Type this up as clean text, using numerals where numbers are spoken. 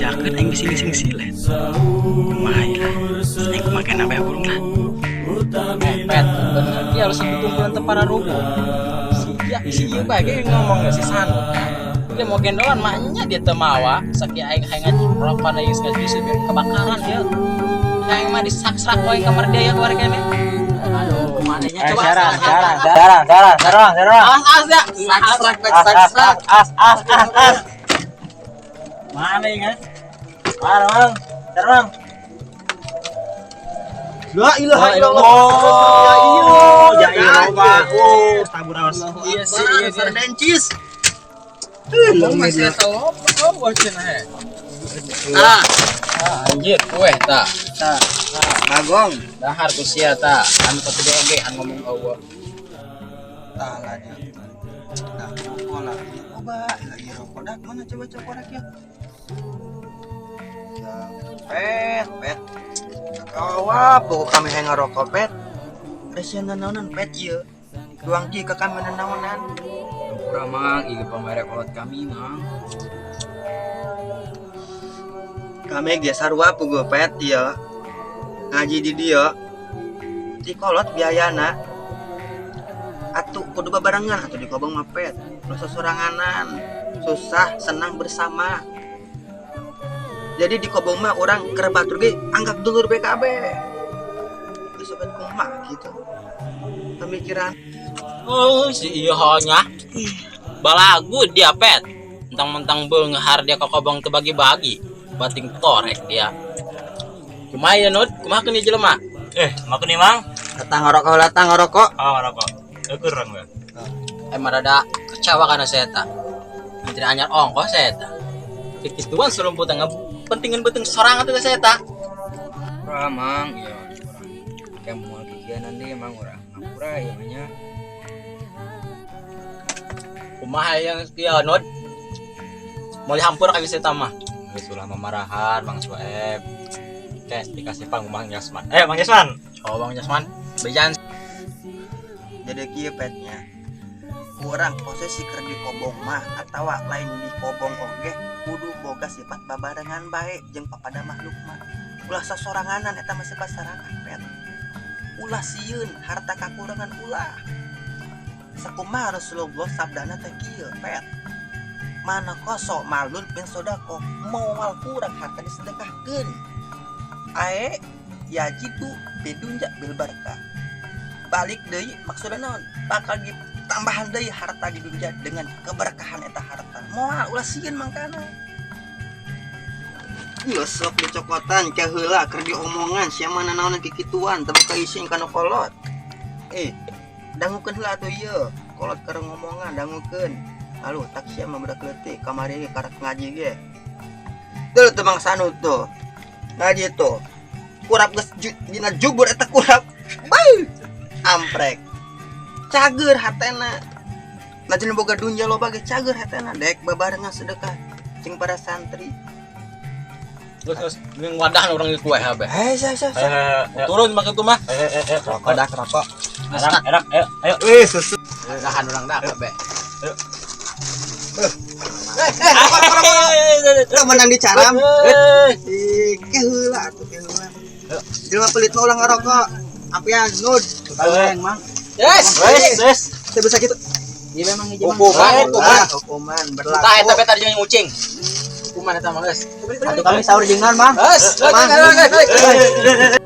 Dibejakeun aing bisi ngising silet. Kumaha ieu lah. Aing kumaha keneh bae burung lah. Pet, bener dia harus kumpulan teu pararuguh. Si si ieu bae ge ngomong si Sanut. Dia mau gendolan maknya dia teu mawa, sakieu aing hayang rokok aing geus justru biar kebakaran dia. Aing mah disaksrak we kamar dia ya keluar kene. Aduh, manehnya Eh, coba sekarang, as, as, sekarang, as, sekarang, sekarang, sekarang, sekarang. as, as, ya. Saksrak, As, as, saksrak. as, as, as, as. Mana ini? Mana, Mang? Sekarang. La ilaha illallah. Oh, ya iya, Pak. Oh, tabur awas. Iya sih, iya sih. Dencis. Ngomong masih tahu apa oh cenah he. Ah, Ah, anjir, kue ta. tah. Bagong. Dahar ku sia ta. Anu katiga oge anu ngomong eueuh. Tah lah dia. Dah rokok lah. Coba lagi rokok dah. Mana coba coba rek ya. Ya, pet, pet. Kawa, pokok kami hayang ngarokok pet. Resian naonan pet ieu. Duang ji ke kami naonan. Kurang mang, ieu pamere kolot kami mang. Kami ge sarua puguh pet ieu. Ngaji di dieu. Ti kolot biayana. Atuh kudu babarengan atuh di kobong mah pet. Ulah sosoranganan. Susah senang bersama. Jadi di kobong mah orang keur batur ge anggap dulur BKB. Geus sobat kumaha gitu. Pemikiran. Oh, si ieu nya. Balagu dia pet. Mentang-mentang beunghar dia ka kobong teu bagi-bagi. Bating torek dia. Kumaha ya Nut? Kumaha keun ieu jelema? Eh, makan nih, Mang. Datang ngerokok, datang ngerokok. Oh, rokok. Eh, kurang, Bang. Emang rada kecewa karena saya tak. Menteri anyar ongkoh saya tak. Kikituan serumputan pentingin beuteung sorangan tuh saya tak. Urang mang, iya urang. Kayak mau kegiatan deh mang urang. Ngapura ya nya. Kumaha yang ieu Nut? Mau dihampur ka bisa mah. Geus ulah memarahan Mang Sueb. Kes dikasih pang Mang Yasman. Eh, Mang Yasman. Oh, Bang Jasman. Bejan. Jadi kieu petnya. Kurang posisi keur di kobong mah atawa lain di kobong oge kudu boga sifat babarengan bae jeung papada makhluk mah. Ulah sosoranganan eta mah sifat sarakah pet. Ulah sieun harta kakurangan ulah. Sakumaha Rasulullah sabdana teh kieu pet. Ma naqoso malun min sodaqoh, moal kurang harta disedekahkeun. Ae yajidu bidunya bil barkah. Balik deui maksudna naon? Bakal ditambahan deui harta di dunia dengan keberkahan eta harta. Moal ulah sieun mangkana. Geus sok dicokotan ke heula keur diomongan sia mah nanaonan kikituan teu boga isin kana kolot. Eh, dangukeun heula atuh ieu. Kolot keur ngomongan dangukeun. Lalu tak sia mah budak leutik kamari ge karak ngaji ge. Tuh tuh Bang Sanut tuh. Ngaji tuh. Kurap geus dina jubur eta kurap. Beuh. Amprek. Cager hatena. Najan boga dunya loba ge cager hatena dek babarengan sedekah jeung para santri. Terus terus jeung wadah urang di kue habe. Eh, sah sah Eh, sah. eh, Turun mah kitu mah. eh, eh, eh, Rokok dah rokok. Enak, enak, ayo, ayo. Wih, susu. Dahan urang dah kabeh. Eh, eh, rokok, rokok, rokok. Lu menang di caram. Eh, Ih, ke heula atuh ke heula. Jelema pelit mah ulah ngarokok. Ampian nud. Eh, Mang. Yes. Wes, wes. Saya bisa gitu. Iya memang hiji mang. Hukuman, hukuman. Ah, hukuman berlaku. Tah eta beta jeung ucing. Hukuman eta mah geus. Atuh kami sahur jeung naon mang? Geus, Mang. geus, geus, geus.